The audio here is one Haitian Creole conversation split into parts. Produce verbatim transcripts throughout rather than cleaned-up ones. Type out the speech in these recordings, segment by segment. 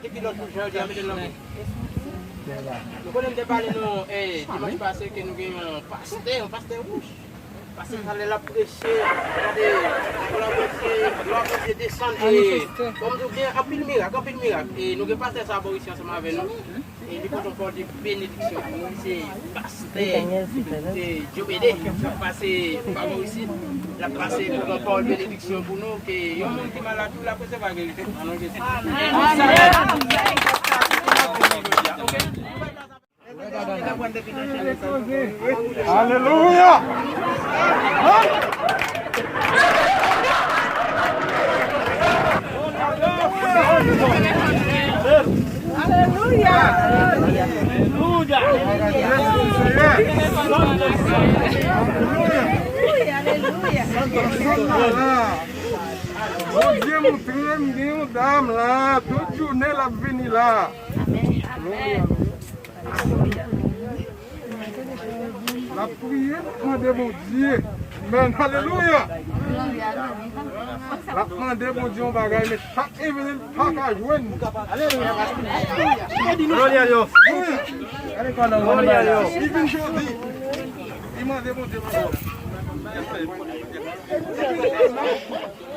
Epi lòt jou, jan yo di a, mete l nan men. Nou konnen m te pale nou, eh, dimanch pase ke nou gen yon pastè, yon pastè wouch. Pastè sa lè l ap preche, gade, glwa Bondye, glwa Bondye desann. E, kòm nou gen anpil mirak, anpil mirak. E nou gen pastè sa bò isi ansanm avè nou. E li pote yon pawòl de benediksyon pou nou. Li se pastè, se Djobede. L ap pase pa bò isi. L ap pase pou yon pawòl benediksyon pou nou. Ke yon moun ki malad, tou l ap resevwa geri. Nan non Jezi. Alelouya! Alelouya! Alelouya! Bondye montre m gen yon dam la, tout jounen l ap vini la. L ap priye, l ap mande Bondye. Amen. Alelouya. L ap mande Bondye yon bagay, men chak evanjil pa ka jwenn. Alelouya. Glorya Dios. Glorya Dios. Li vin jodi. Li mande Bondye bagay.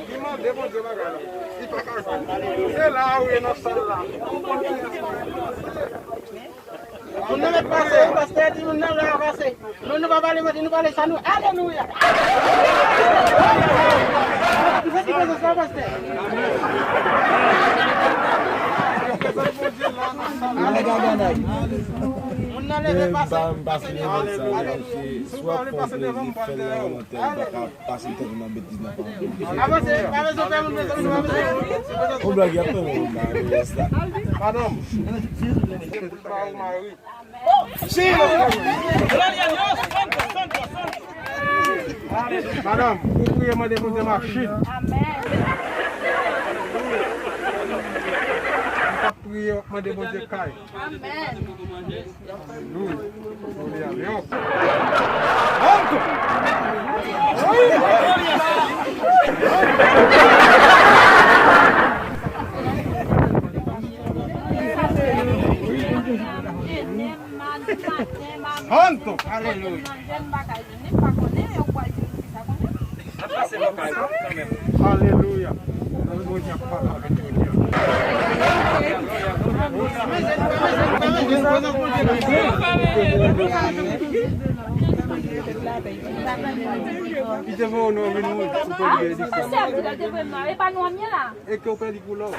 Li mande Bondye bagay. Li pa ka jwenn. Se la ou ye nan sal la. Moun nan mèt pase, pastè di moun nan la pase. Nou, nou pa pale manti, nou pale sa nou. Alelouya! Nou santi prezans la, pastè. Moun nan leve pase. Alelouya. Pase devan m, pase devan m. Pase tèt nan betiz nan pa. Avanse, avanse, fè moun bezwen nou avanse. Ou blag y ap fè moun la, rès la. Madanm. Madanm, ou priye mande Bondye machin. Ou pa priye mande Bondye kay. Amèn. Alelouya. Gloria a Dios. Santo. Alelouya. Alelouya. Bondye ap pale avèk nou. Ki te voye w nan vin wouj pou pèdi benediksyon. Pastè a di l te voye m nan, e pa nou an m ye la. E ke w pèdi koulè w.